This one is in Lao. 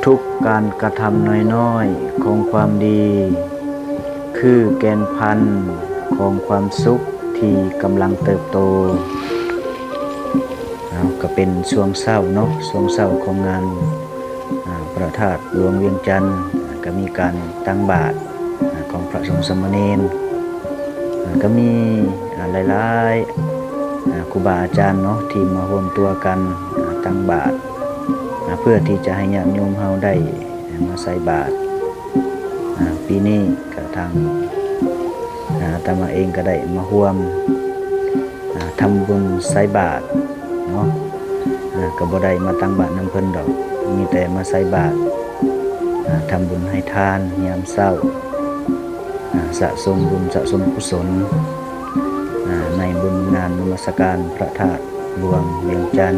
ທຸກການກະທຳນ້ອຍໆຂອງຄວາມດີ ຄືແກ່ນພັນຂອງຄວາມສຸກທີ່ກຳລັງເຕີບໂຕ. ເອົາ ກໍເປັນຊ່ວງເຊົ້າເນາະ, ຊ່ວງເຊົ້າຂອງງານ ອາ ພະທາດຫຼວງວຽງຈັນ ອາ ກໍມີການຕັກບາດ ອາ ຂອງພະສົງສາມະເນນ ອາ ກໍມີ ອາ ຫຼາຍໆ ອາ ຄູບາອາຈານເນາະ ທີ່ມາຮວມຕົວກັນ ອາ ຕັກບາດ ອາ ເພື່ອທີ່ຈະໃຫ້ຍາດໂຍມເຮົາໄດ້ມາໃສ່ບາດ. ອາ ປີນີ້ກະທາງ ອາ ອາດຕະມາເອງກະໄດ້ມາຮ່ວມ ອາ ທຳບຸນໃສ່ບາດເນາະ, ອາ ກະບໍ່ໄດ້ມາຕັກບາດນຳເພິ່ນດອກ, ມີແຕ່ມາໃສ່ບາດ ອາ ທຳບຸນໃຫ້ທານຍາມເຊົ້າ ອາ ສະສົມບຸນສະສົມກຸສົນ ອາ ໃນບຸນງານນະມັດສະການພະທາດຫຼວງວຽງຈັນ.